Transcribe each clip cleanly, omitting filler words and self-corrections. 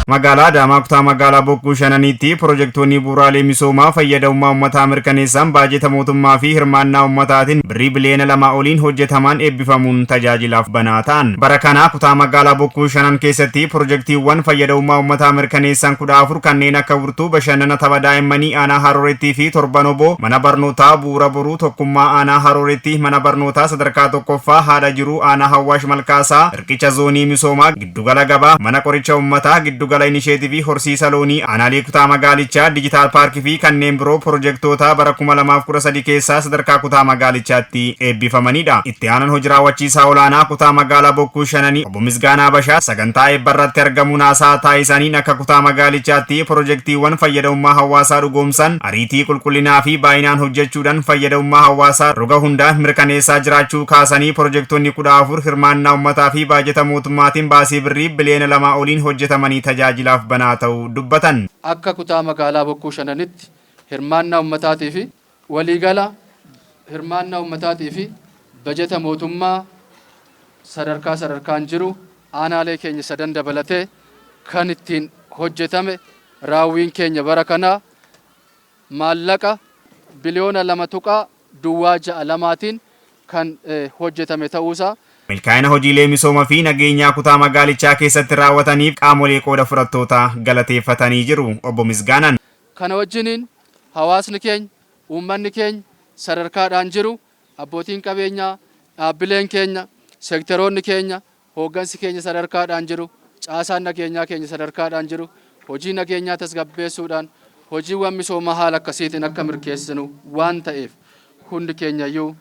Magaalaa Adaamaa kutaa magaalaa Bokkuu Shananiitti pirojektoonni bu'uuraalee misoomaa fayyadamummaa uummataa mirkaneessan baajeta mootummaa fi hirmaannaa uummataatiin birrii biliyoona 2 oliin hojjetaman eebbifamuun tajaajilaaf banaa ta'an. Bara kana kutaa magaalaa Bokkuu Shanan keessatti pirojektiiwwan fayyadamummaa uummataa mirkaneessan 14 kanneen akka Wirtuu bashannana tapha daa'immanii aanaa Haroorettii fi Torban Oboo, mana barnootaa Bu'uura Boruu Tokkummaa aanaa Harooretti, mana barnootaa sadarkaa tokkoffaa Haadha Jiruu aanaa Hawwaash Malkaasaa, riqicha zoonii misoomaa, giddugala gabaa, mana qoricha uummataa, giddugala inisheetivii horsiisa loonii, aanaalee kutaa magaalichaa, dijitaal paarkii fi kanneen biroo pirojektoota bara 2013 keessaa sadarkaa kutaa magaalichaatti eebbifamanidha. Itti aanaan hojii raawwachiisaa olaanaa kutaa magaalaa Bokkuu Shananii obbo Misgaanaa Bashaa sagantaa eebba irratti argamuun haasaa taasisaniin, akka kutaa magaalichaatti pirojektiiwwan fayyadamummaa hawaasaa dhugoomsan ariitii, qulqullinaa fi baay'inaan hojjechuudhaan fayyadamummaa hawaasaa roga hundaan mirkaneessaa jiraachuu kaasanii, pirojektoonni 14 hirmaannaa uummataa fi baajeta mootummaatiin baasii birrii biliyoona 2 oliin hojjetamanii tajaajilaaf banaa ta'uu dubbatan. Akka kutaa magaalaa Bokkuu Shananitti hirmaannaa uummataatii fi waliigala hirmaannaa uummataatii fi bajeta mootummaa sadarkaa sadarkaan jiru, aanaalee keenya sadan dabalatee, kan ittiin hojjetame raawwiin keenya bara kanaa maallaqa biliyoona 2.062n kan hojjetame ta'uusaa. Milkaa'ina hojiilee misooma fi nageenyaa kutaa magaalichaa keessatti raawwataniif qaamolee qooda fudhattoota galateeffatanii jiru obbo Misgaanaan. Kana wajjiniin hawaasni keenya, uummanni keenya sadarkaadhaan jiru, abbootiin qabeenyaa, dhaabbileen keenya, seektaroonni keenya, hooggansi keenya sadarkaadhaan jiru, caasaan nageenyaa keenya sadarkaadhaan jiru, hojii nageenyaa tasgabbeessuudhaan hojiiwwan misoomaa haala akkasiitiin akka mirkeessinu waan ta'eef, hundi keenyayyuu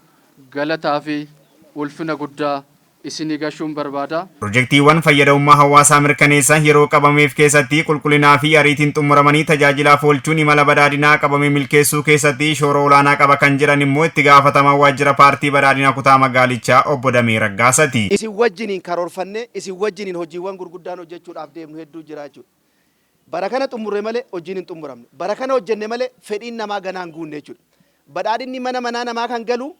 galataa fi ulfina guddaa isinii gashuun barbaada. Pirojektiiwwan fayyadamummaa hawaasaa mirkaneessan yeroo qabameef keessatti qulqullinaa fi ariitiin xumuramanii tajaajilaaf oolchuun imala badhaadhinaa qabame milkeessuu keessatti shoora olaanaa qaba kan jedhan immoo itti gaafatamaa waajjira paartii badhaadhinaa kutaa magaalichaa obbo Damee Raggaasati. Isin wajjiniin karoorfannee, isin wajjiniin hojiiwwan gurguddaan hojjechuudhaaf deemnu hedduu jira jechuudha. Bara kana xumurre malee hojiin hin xumuramne. Bara kana hojjenne malee fedhiin namaa ganaa hin guunne jechuudha. Badhaadhinni mana manaa namaa kan galu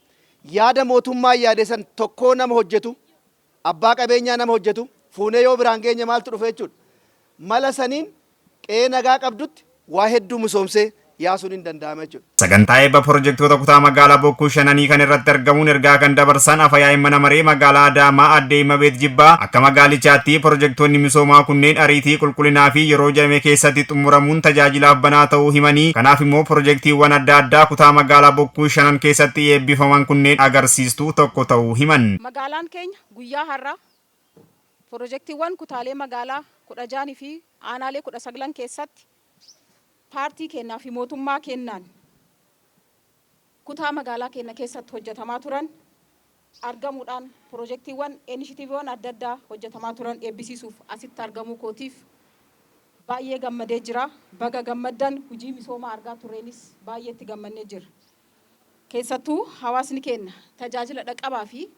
yaada mootummaa yaade san tokkoo nama hojjetu, abbaa qabeenyaa nama hojjetu, fuunee yoo biraan geenye maaltu dhufe jechuudha. Mala saniin qe'ee nagaa qabdutti waa hedduu misoomsee yaasuun hin danda'ama jechuudha. Sagantaa eebba pirojektoota kutaa magaalaa Bokkuu Shananii kan irratti argamuun ergaa kan dabarsan Afyaa'ii mana maree magaalaa Adaamaa aadde Imabeet Jibbaa, akka magaalichaatti pirojektoonni misoomaa kunneen ariitii, qulqullinaa fi yeroo jedhame keessatti xumuramuun tajaajilaaf banaa ta'uu himanii, kanaaf immoo pirojektiiwwan adda addaa kutaa magaalaa Bokkuu Shanan keessatti eebbifaman kunneen agarsiistuu tokko ta'uu himan. Magaalaan keenya guyyaa har'aa pirojektiiwwan kutaalee magaalaa 16 fi aanaalee 19 keessatti paartii keenyaa fi mootummaa keenyaan kutaa magaalaa keenya keessatti hojjetamaa turan argamuudhaan, pirojektiiwwan inishitiiviiwwan adda addaa hojjetamaa turan eebbisiisuuf asitti argamuu kootiif baay'ee gammadee jira. Baga gammaddan. Hojii misoomaa argaa turreenis baay'ee itti gammannee jira. Keessattuu hawaasni keenya tajaajila dhaqabaa fi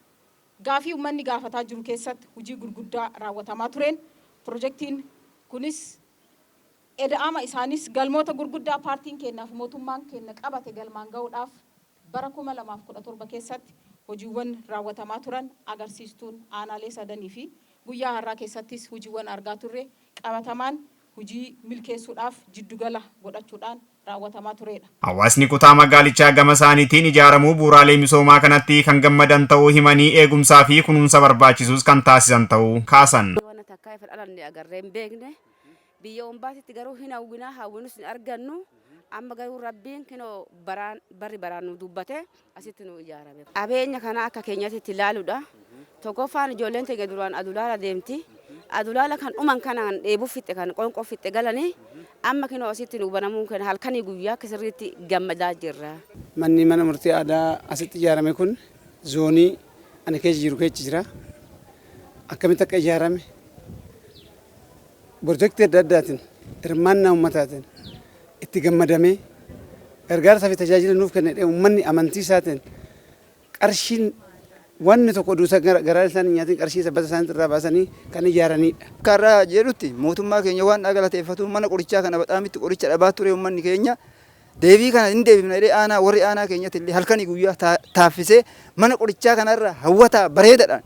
gaafii uummanni gaafataa jiru keessatti hojii gurguddaa raawwatamaa tureen, pirojektiin kunis eda'ama isaanis galmoota gurguddaa paartiin keenyaaf mootummaan keenya qabate galmaan ga'uudhaaf bara 2017 keessatti hojiiwwan raawwatamaa turan agarsiistuun aanaalee sadanii fi guyyaa har'aa keessattis hojiiwwan argaa turre qabatamaan hojii milkeessuudhaaf jiddugala godhachuudhaan raawwatamaa turedha. Hawaasni kutaa magaalichaa gama isaaniitiin ijaaramuu bu'uuraalee misoomaa kanatti kan gammadan ta'uu himanii, eegumsaa fi kunuunsa barbaachisus kan taasisan ta'uu kaasan. Waan takkaa ifa dhalanne agarree hin beekne. Biyya ombaatitti garuu hin hawwinaa, hawwinus hin argannu. Amma garuu Rabbiin kinoo baraan barri baraan nu dubbate asitti nu ijaarame. Qabeenya kana akka keenyatti itti ilaaluudha. Tokkoffaan, ijoolleen teenya duraan adulaala deemti. Adulaala kan dhuman kanaan dheebuu fixxe, kan qonqoo fixxe galanii, amma kinoo asitti nu banamuun keenya halkanii guyyaa akka sirriitti gammadaa jirra. Manni mana murtii aadaa asitti ijaarame kun zoonii ani keessa jiru keessa jira. Akkamitti akka ijaarame, pirojektii adda addaatiin hirmaannaa uummataatiin itti gammadamee, gargaarsaa fi tajaajila nuuf kenne, uummanni amantii isaatiin qarshiin wanni tokko oduu garaa isaan hin nyaatin qarshii sabbata isaanii irraa baasanii kan ijaaranidha. Akka irraa jedhutti, mootummaa keenya waan galateeffatu, mana qorichaa kana baxaamitti qoricha dhabaa ture uummanni keenya. Deebii kana hin deebifna jedhee aanaa warri aanaa keenyatti illee halkanii guyyaa taaffisee mana qorichaa kanarra hawwataa bareedaadhaan,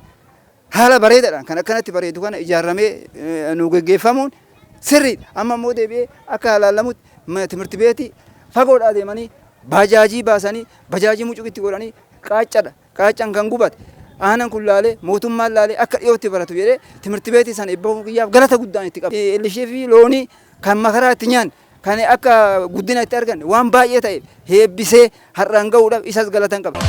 haala bareedaadhaan kan akkanatti bareedu kana ijaaramee nu geggeeffamuun Sirriidha. Amma immoo deebi'ee akka ilaalamutti timirti beetii fagoodhaa deemanii baajaajii baasanii bajaajii mucuqitti godhanii qaaccadha. Qaaccaan kan gubate aanan kun laalee mootummaan laalee akka dhiyootti baratu jedhee timirti beetii sana eebbifamuu kiyyaaf galata guddaan itti qaba. Illishee fi loonii kan makaraa itti nyaanne kan akka guddina itti arganne waan baay'ee ta'eef heebbisee har'aan gahuudhaaf isas galatan qaba.